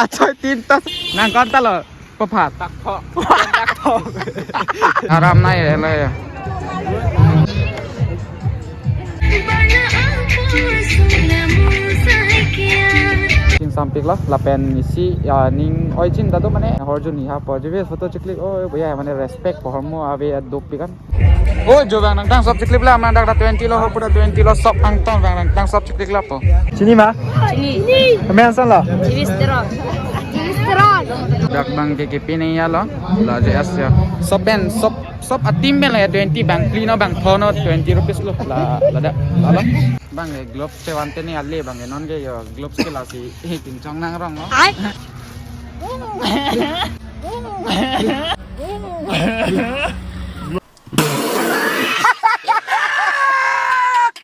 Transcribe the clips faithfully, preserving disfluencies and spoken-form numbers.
Achoi tinta. Nang konta lo. Paphat. Takpho. Takpho. Aram nai lo ya. Chin sampik lo, lapen isi ya ning oi chin ta do mane horjuni ha po jive photo chiklik, oh boya mane respect pohormu ave aduk pikan. Oh, jo bang nangtang sop chiklik la, man dak twenty lo, ho pura twenty lo, sop angton bang nangtang sop chiklik la po. Chini ma? Chini. Kami ansan lo? Chini steron. Chini steron. Dak bang ke kipi ni ya lo, la J S ya. Sop pen, sop, sop atim pen la ya twenty bang, plino bang, thono twenty rupees lo, la, la dak, la lo. Bang ke gloves che wante ni ale bang ke non ke yo gloves ke lasi, eh, pinchong nang rong lo. Ai.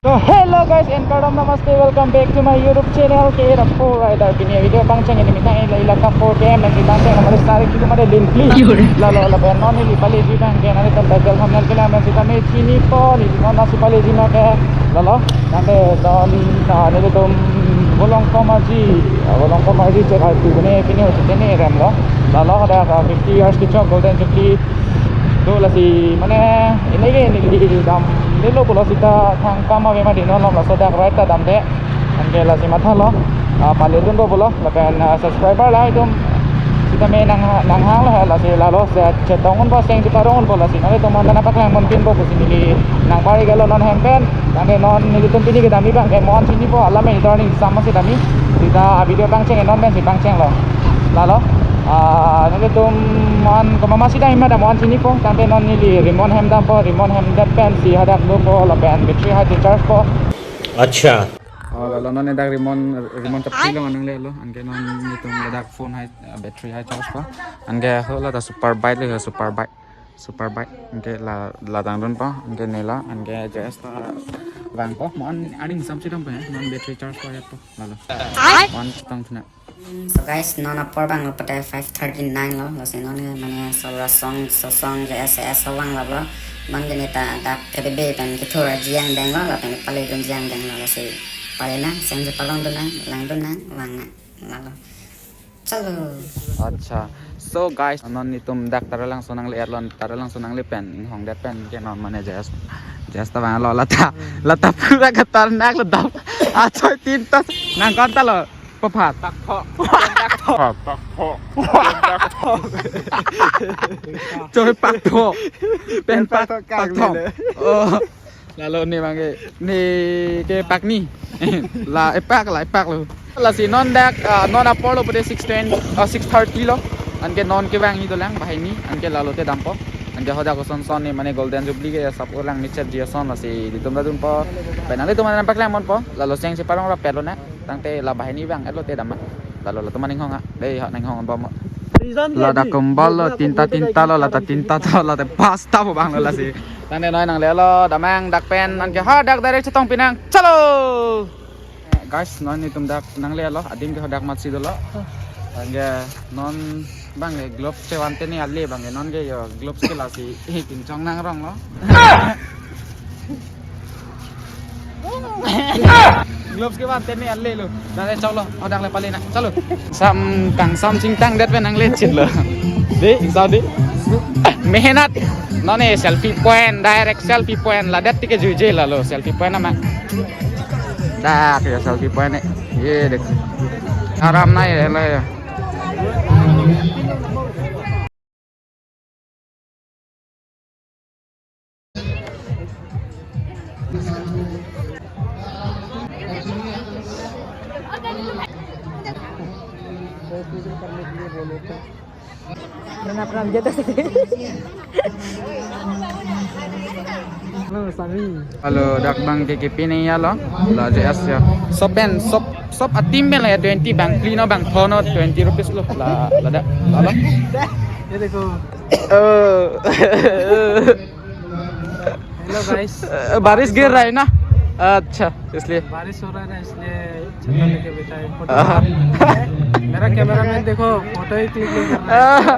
So hello guys and kardom namaste, welcome back to my YouTube channel K eight four Rider. Pini video pangcheng ini mitang ila ilaka four K M yang kita ceng nomor sari kita ada lin pli. Lalo lapen non ili paleji bang ke nari tempat tel hamnal ke lamen kita me chini po ni non nasi paleji ma ke. Lalo nante don ta nelitum Volongkom Aji, Volongkom Aji chek ai tu ne pini ho chete ne rem lo. Lalo ada fifty years kechok Golden Jubilee. Do lasi mane ini ke ini di dam delo pulo sita thang kama be madi non laso dak right ta damde. Anke lasi mathalo. Ah, pale dunpo pulo lapen, ah, subscriber la itum sita me nang nanghang lo lasi lalo se chetong unpo seng chiparong unpo lasi nang itum mon dana paklang mon pinpo pusi neli nang pari galo non hem pen. Tangte non nelitum pini kedam ni bang ke mon chinipo alam me turning sama si dami. Sita video pangcheng non pensi pangcheng lo. Lalo. Ah, nelitum mon kemama si dami ma da mon chinipo. Tangte non neli rimon hem dampo, rimon hem det pensi hadak dopo lapen battery hai charge po. Acha. Oh, lalo non dak rimon, rimon tapi lo anang le lo. Anke non nelitum ladak phone hai, ah, battery hai charge po. Anke ho la ta super bike le, super bike. Super bike. Anke la, la dang dunpo. Anke nela. Anke J S ta vangpo. Mon aning sam chidam po ya. Non battery charge po ya po. Lalo. Mon chitong thuna. So guys, non apor bang lo pate five thirty-nine lo. Lasi non ke mane sora song, so song J S S so vang lo. Non ke neta dak K B B pen kethur jiang deng lo, lapen pale dun jiang deng lo. Lasi pale nang, seng je palong dun nang, lang dun nang, vang nang. Lalo. Chalo. Acha. So guys, non nelitum dak Taralangso nangle erlon, Taralangso nangle pen inghong det pen ke non mane J S, J S ta bang lo lata, lata pura khatarnak lo dam. Achoi tinta nang konta lo. Paphat. Takpho. Takpho. Choi paktho. Pen pak, paktho. Oh. Lalo ne bang ke, ne ke pak ni. La epak, la epak lo. Lasi non dak, ah, non apor lo pute six twenty, ah, six thirty lo. Anke non ke bang ni dolang bahai ni, anke lalo te dampo. Anke hodak koson son ni mane Golden Jubilee ke sap ulang michet ji ason lasi nelitum ta dunpo. Pen nelitum mane paklang monpo, lalo seng chiparong ra pelo na. Tangte la bahai ni bang, elo te dam ma. Lalo latum aning hong a. Dei ha nang hong bom. Ladak kumbal lo, tinta tinta lo, lata tinta to, lata pasta po bang lo lasi. Tangte noi nangle lo, damang dak pen, anke hadak direct chetong pinang. Chalo! Guys, non nelitum dak nangle lo, adim ke hadak mat si dolo. Anke non bang ke gloves che wante ni ale bang ke non ke yo gloves ke lasi, eh, pinchong nang rong lo. Gloves ke wante ni ale lo. Dak le chok lo. Oh, dak le pale na. Chalo. Sam kangsam chingtang det pen nangle chit lo. Dei, sao dei. Mehenat. Non ne selfie point, direct selfie point. La det tike juije lalo selfie point nama. Dak ya selfie point ne. Ye dek. Aram nai ya la ya. Pernah, pernah menjadi. Halo, Sami. Halo, dak bang ke kipi ni ya lo. La J S ya. Sop pen, sop, sop atim pen la ya twenty bang, plino bang, thono twenty rupees lo. La, la dak. Halo. ये देखो। Oh. Hello guys. अ, बारिश गिर रहा है ना? अच्छा, इसलिए। बारिश हो रहा है ना, इसलिए छाता लेके बैठा है। फोटो हाँ। मेरा कैमरामैन देखो, फोटो ही क्लिक नहीं कर रहा है। हाँ।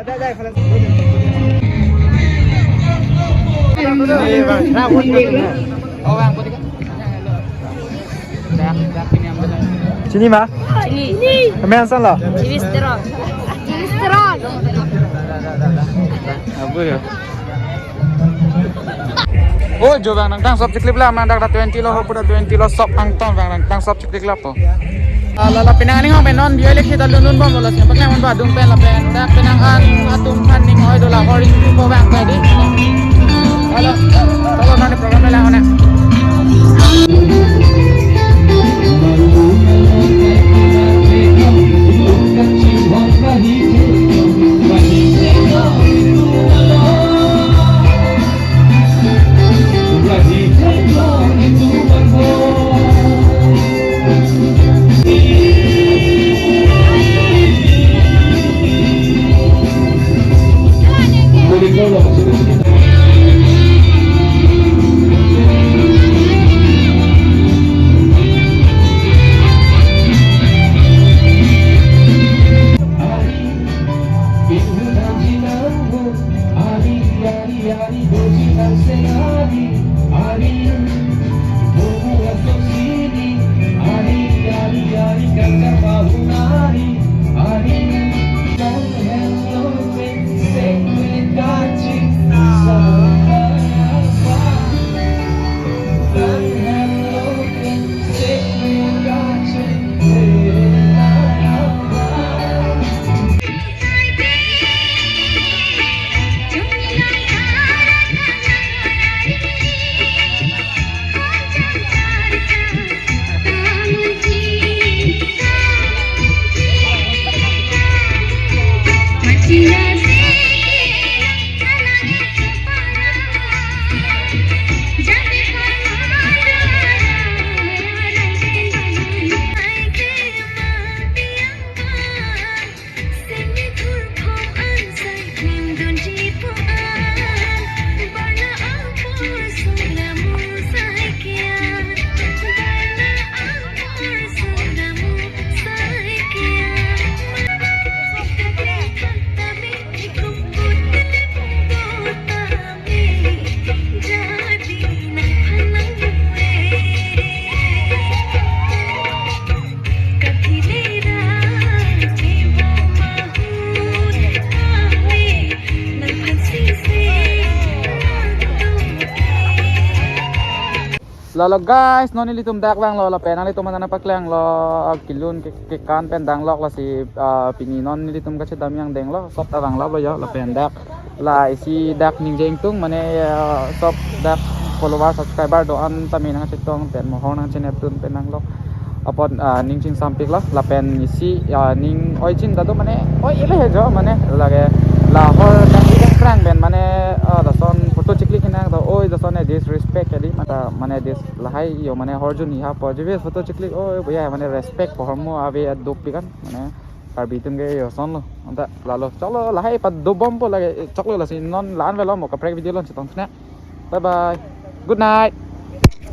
Chini ma? Chini. Amen ason lo? Chini Sterol. Chini Sterol. Abu ya. Oh, jo bang nangtang sop chikli pla, nang dak twenty lo, ho pura twenty lo, sop angtong bang nangtang sop chikli pla po. Ah, la la penang aning hong pen non biyo election ta lun lun bom lo, siapa kalian mon badung pen lapen dak penang an atum kan ning oi do la horing po bang tadi. Halo, halo nani program la hona. Lalo guys, non nelitum dak vanglo, lapen nanglitum aphan nangpaklanglo, kelun ke, kekan pen danglok lasi, ah, pini non nelitum kachedam yang denglo, sop ta vanglaplo ya, lapen dak la isi dak ningje ingtung mane, ah, sop dak follower subscriber do-an tame nangchetong pen mohor nangchenep dun pen nanglok. Apot, ah, ning chingsampiklo, lapen isi, ah, ning oi chin ta do mane, oi ele he jo mane, lake la hor kangki kangkrang pen mane, ah, lason photo chiklik nang do, oi lason e disrespect kali, mata mane dis lahai yo mane horjuni ha po jive photo chiklik, oi boya mane respect pohormu ave aduk pikan, mane Karbi atum ke yo sonlo, anta lalo, choklo lahai padobompo lake, choklo lasi non la-an velo mo kaprek video along chetong sina. Bye bye. Good night.